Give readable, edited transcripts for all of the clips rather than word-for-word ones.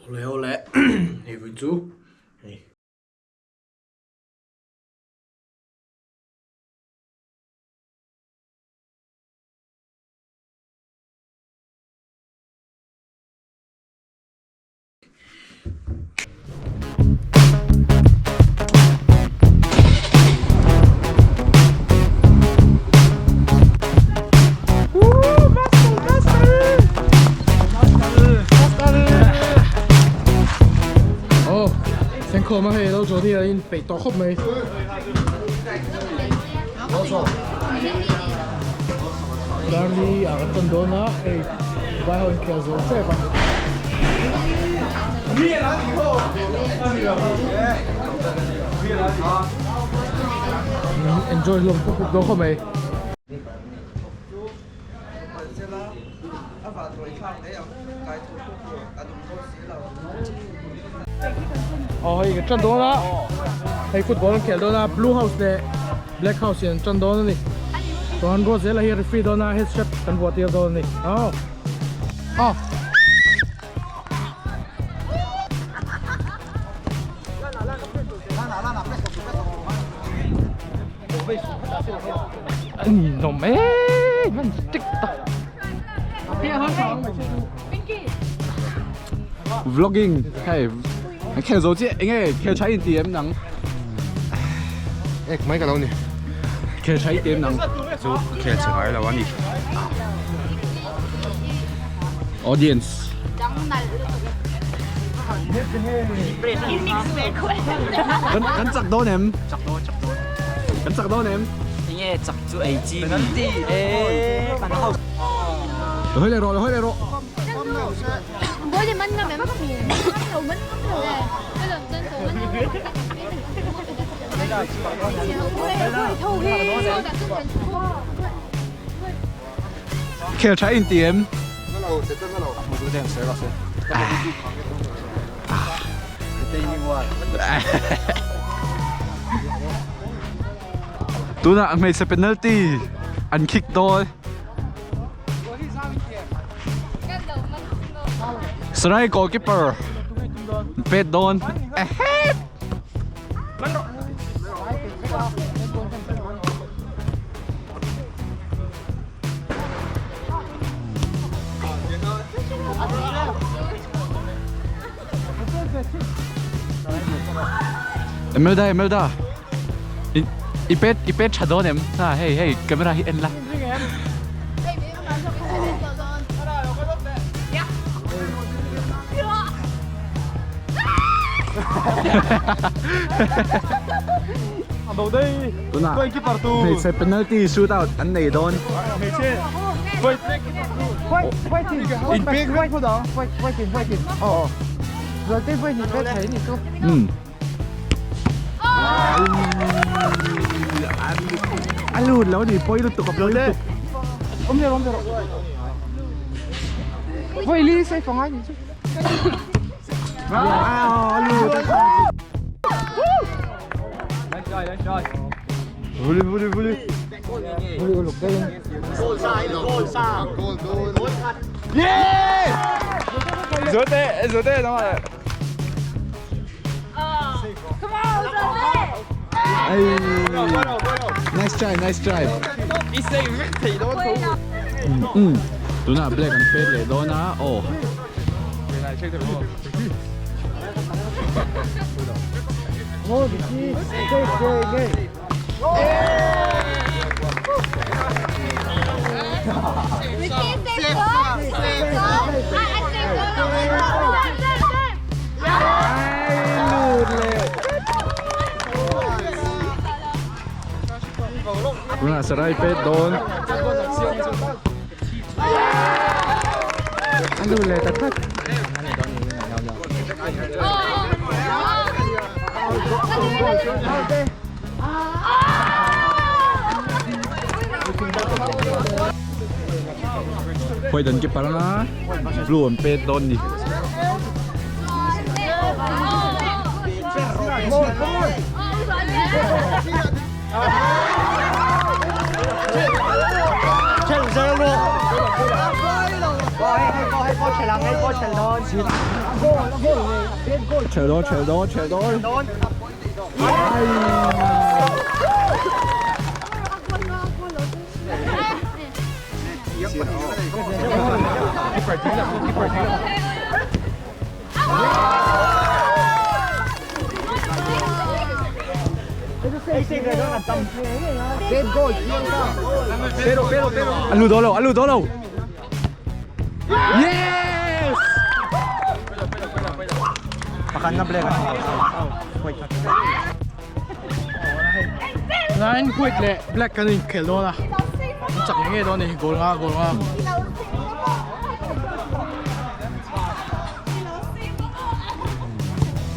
Awle awle hei vawi chu hei. Oh, thank you ma hei lo zo hi a in peih tawh khawp mai. Darli ah kan tawn dawn a, hei vai ho inkhel zo tep a. Enjoy hlawm pup pup dawn khawp mai. Aw hei kan tan dawn a hei football an khel dawn a blue house leh black house hi an tan dawn a ni chuan ruat zela hi a referee dawn a head strap kan vuah tir dawn a ni aw aw. Ninawm e man tik tak. Vlogging hei an khel zo chiah enge khel tha in ti em nang ek mai ka lo ni khel tha in ti em nang chu khel chhe ngai lo a ni audience kan kan chak dawn em chak dawn chak dawn kan chak dawn em enge chak chu ei chi penalty e kan house Lo hawi leh rawh, lo hawi leh rawh. Khel tha in ti em? Tunah hmeichhe penalty an kick dawn. Sarai goalkeeper pet dawn. Imelda Imelda I pet i pet tha dawn em ha hei hei camera hi en la Tunah hmeichhe penalty shootout an nei dawn. A lut lo ni pawi lutuk a pawi lutuk. A lut a. Vuli vuli vuli. Vuli uluk deuhin. Yeah! Zote zote no. Hey. Nice try, nice try. Tunah black an pet leh dawn a, aw. Tunah sarai pet dawn. A lut leh ta tlat. Khawi dan keeper anga blue an pet dawn ni. Chhel dawn chhel dawn chhel dawn. A lu dawn lo a lu dawn lo. Yes! Nine white leh black kan inkhel dawn a an chak ngei ngei dawn a ni goal nga goal nga.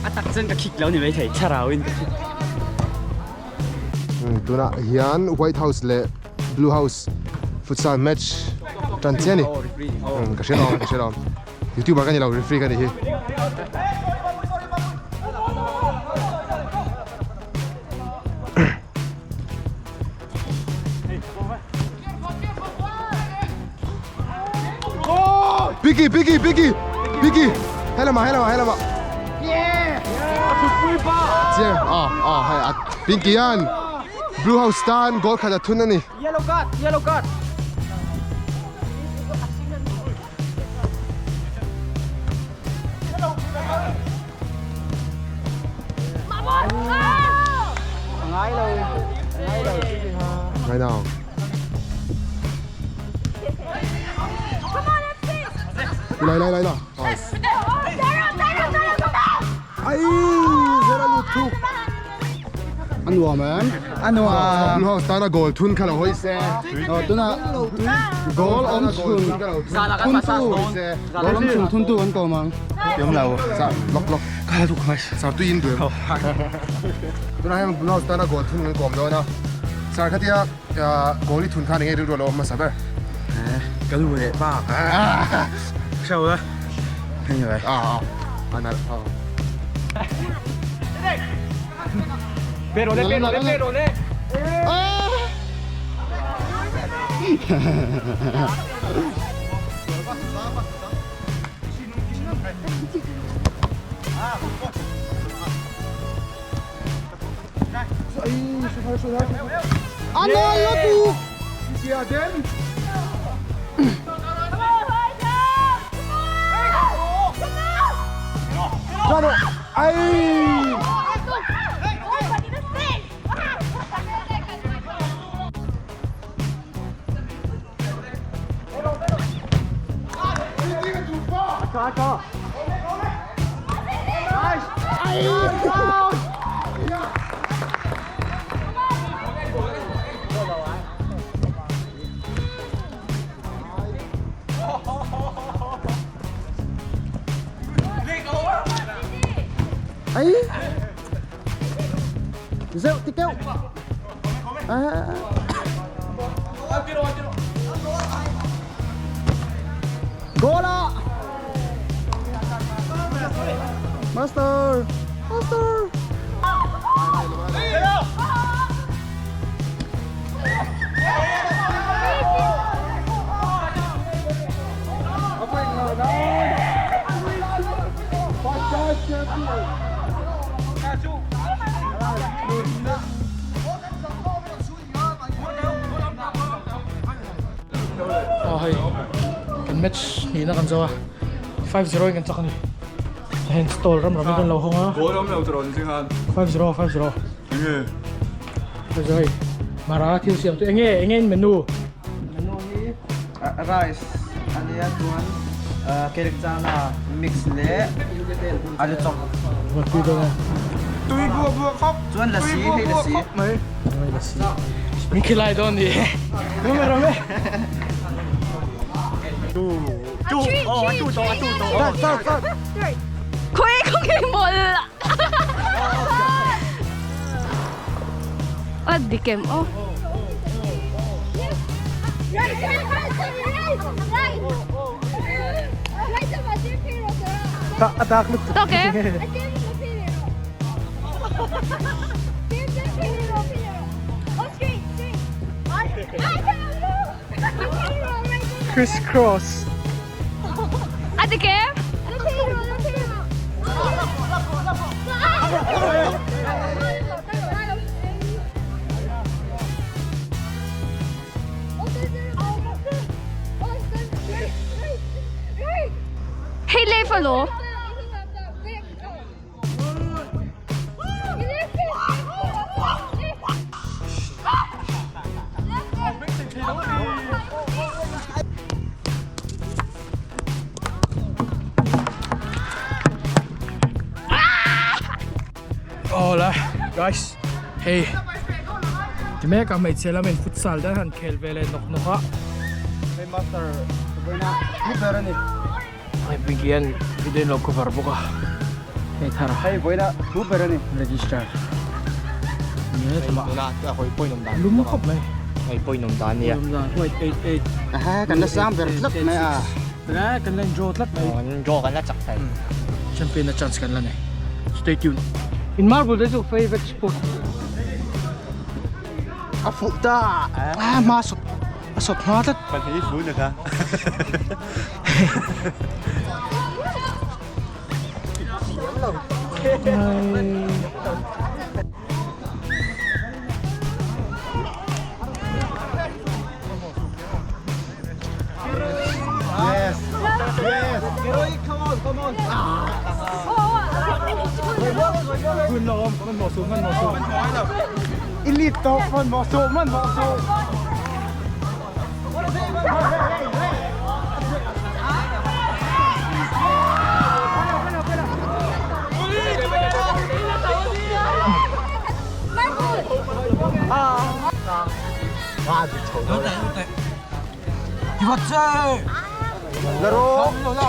A tak chuan ka khik lo ni maithei thlarau in ka khik. Tunah hian White House leh Blue House futsal match tan chiah a ni. Ka hria lo ka hria lo youtuber ka ni lo referee ka ni hi. Piggy Piggy Piggy Piggy helama helama helama Chiang ah ah hei a Pinky an Blue House tan goal khat a thun a ni. Yellow card yellow card. Right now. Lai lai lai la. Ai, zera lut thu. A nuam em? A nuam. Blue House tana goal thun kha lo hawi se. Tuna goal awm chhun thuntu goal awm chhun thuntu kan kawm ang. Yom lo. Sa lok lok. Khala duk mai. Sar tui in duem. Tuna heng Blue House tana goal thun kan kawm dawn a. Sar khatia goal i thun khan enge rilru a lo awm hmasa ber. Ka lu leh pa. Hre la. Anyway. Ah ah. Ana ah. Pero le pero le pero le. Ana lutuk. Ấy. Rượu thì kêu. À. Goal ạ. Master. Master. Aw hei kan match hnihna kan zo a 5-0 in kan chak a ni heng stall ram ram in kan lo hawng a 5-0 5-0 5-0 hei mara thil siam chu enge enge in menu Menu hi rice ania chuan kelek chana mix leh alu chop chuan lasi hei lasi min khilai dawn ni rame rame Criss cross. A dik em? Hei left alaw. Awle guys hei ti mek a hmeichhe lamin futsal te an han khel ve leh nawk nawk a. Hei master vawiina ni ber a ni. Hei Pinky hian video in lo cover bawk a hei thar Hei vawiina thu ber a ni. Register ni e tuma lum khawp mai. Hei point awm dan nia. Awm dan 0.88. Aha kan la sang ber tlat mai a. Kan la in draw tlat mai. Kan draw kan la chak thei. Champion na chance kan la nei. Stay tuned. In marble te chu favorite sport. A fuh ta. Ah ma sawt a sawt hma tlat. Kan hi fu na kha. Yes. Yes. Hun lo man mo su man mo su. Elite top man mo su man mo su.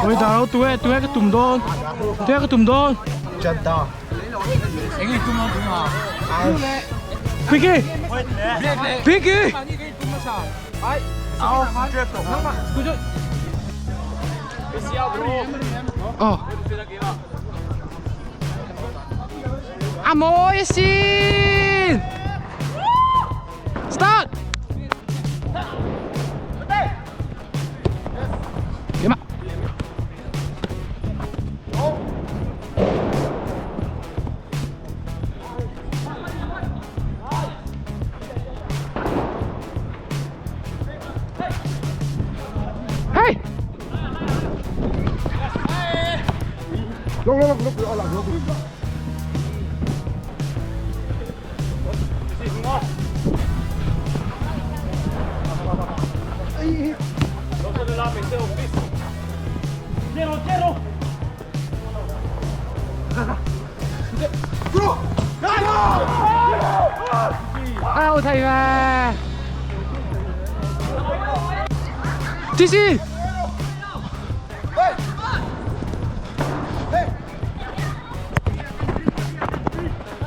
Ôi đào tụi tụi cái tùm đôn tụi cái tùm đôn Pinky Pinky Ờ À môi xin Start Kiếm ạ Hey! Ao thầy về. Chi chi.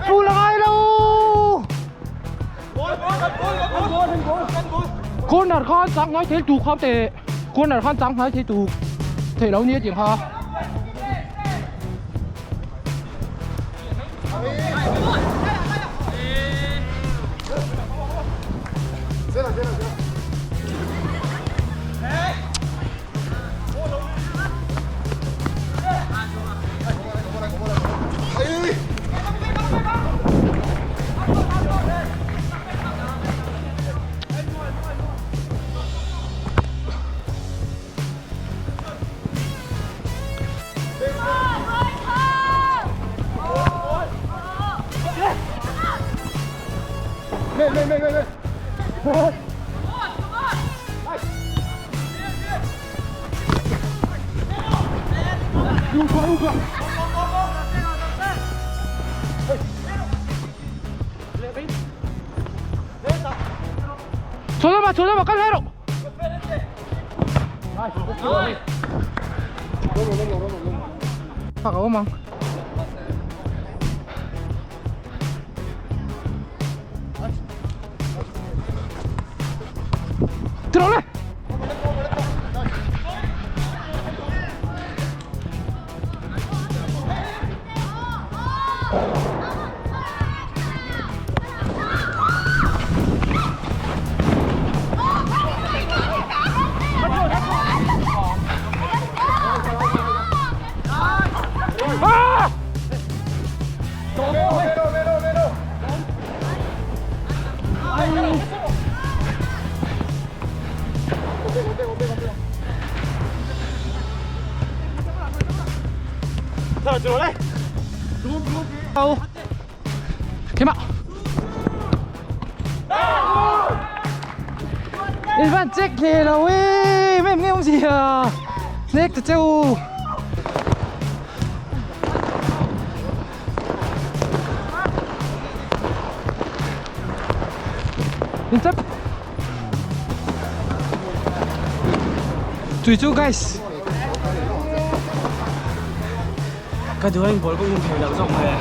Phu là ai đâu? Corner khan chang ngai thel tu kham te. Corner khan chang ngai thei tu. Thei lo ni tiang kha. 조잡아 조잡아 빨리 해로. Pak omang. 들어올래? Keimah. In van check hle lo e, mem nge awm zia. Nek ta cheu. In chep. Tui chu guys. Ka duh in ball ka um thei lo zawk mai.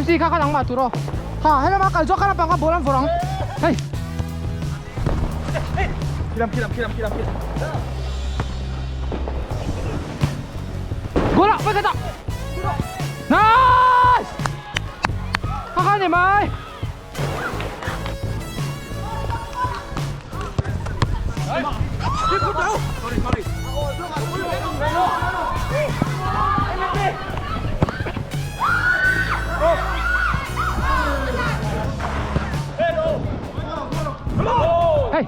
MC kha kha nangmah tur aw. Ha helama kal zawk kha lampang kha ball an vawrh ang. Hei. Khilam khilam khilam khilam khilam. Goal ah pakhat ah. Nice! Kha kha ni mai. Hey!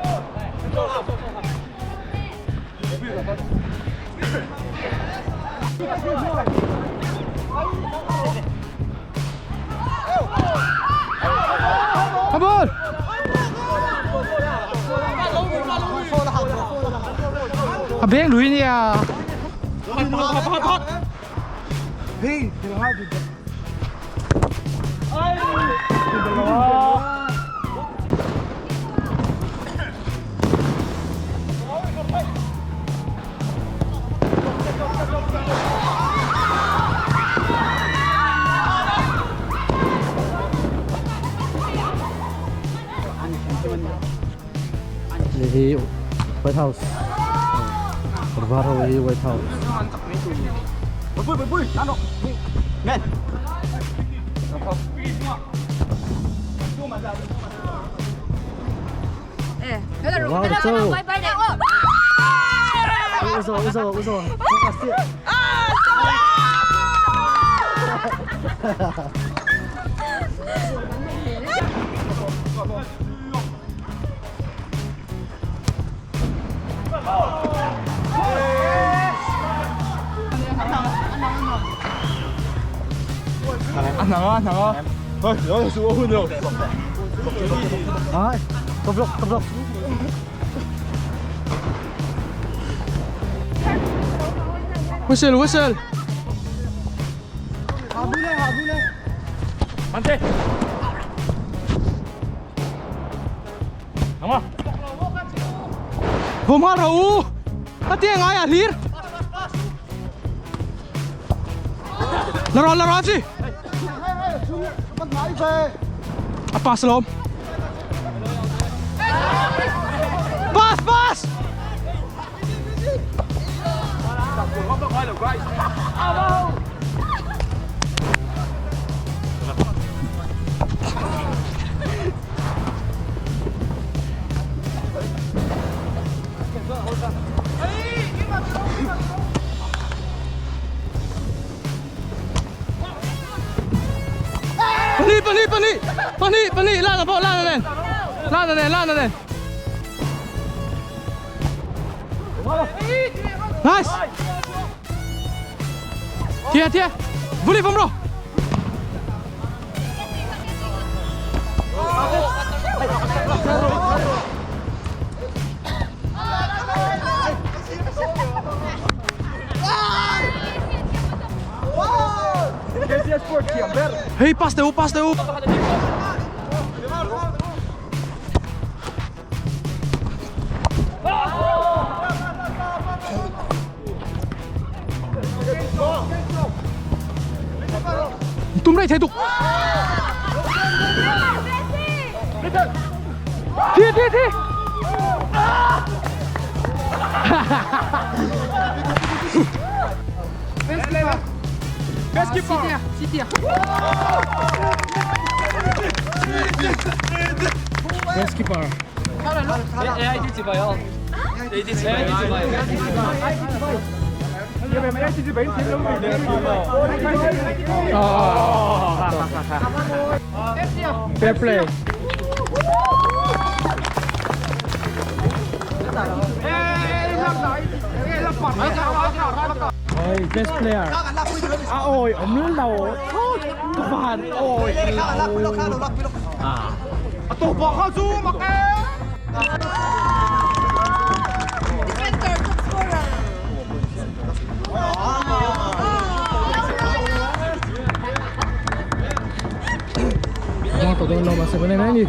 Come on! A beng lui nia. Hei hi White House kawr var ho hi White House. Whistle whistle. Vawm nghal rawh u a ti ngai a hlir la rawh la rawh chi a pass lawm pass pass Pahnih pahnih pahnih pahnih pahnih lana pawh lana nen lana nen lana nen Nice. Thia thia. Vuli vum ro. Hey, pass teu, pass teu. Tum rei thei tuk. Thi thi thi. Best keeper. Best keeper. Fair play. Oi best player a awi awm lo ka van awi Defender top scorer. Mga to dawn lo mahse kan en ani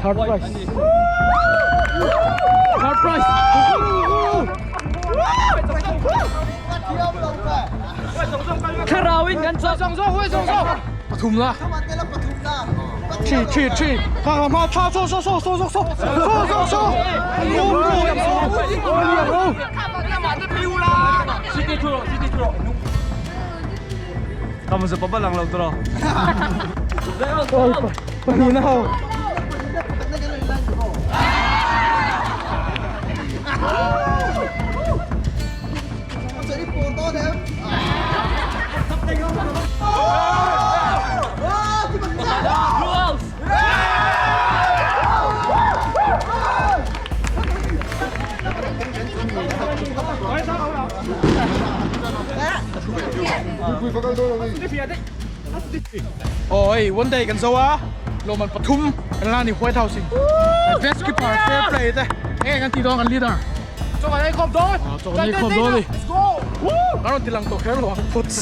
third prize third prize Thlarauin kan chawk. Pathum la thi thi thi kha kha ma tha so so so so so so so so Pahnihna ho. Aw hei one day kan zo a lawmman pathum kan la ni White House in best keeper fair play te enge kan tih dawn kan leader chaw kan ei khawm dawn chaw kan ei khawm dawn a ni let's go kan rawn ti lang tawh kher lo ang phawts.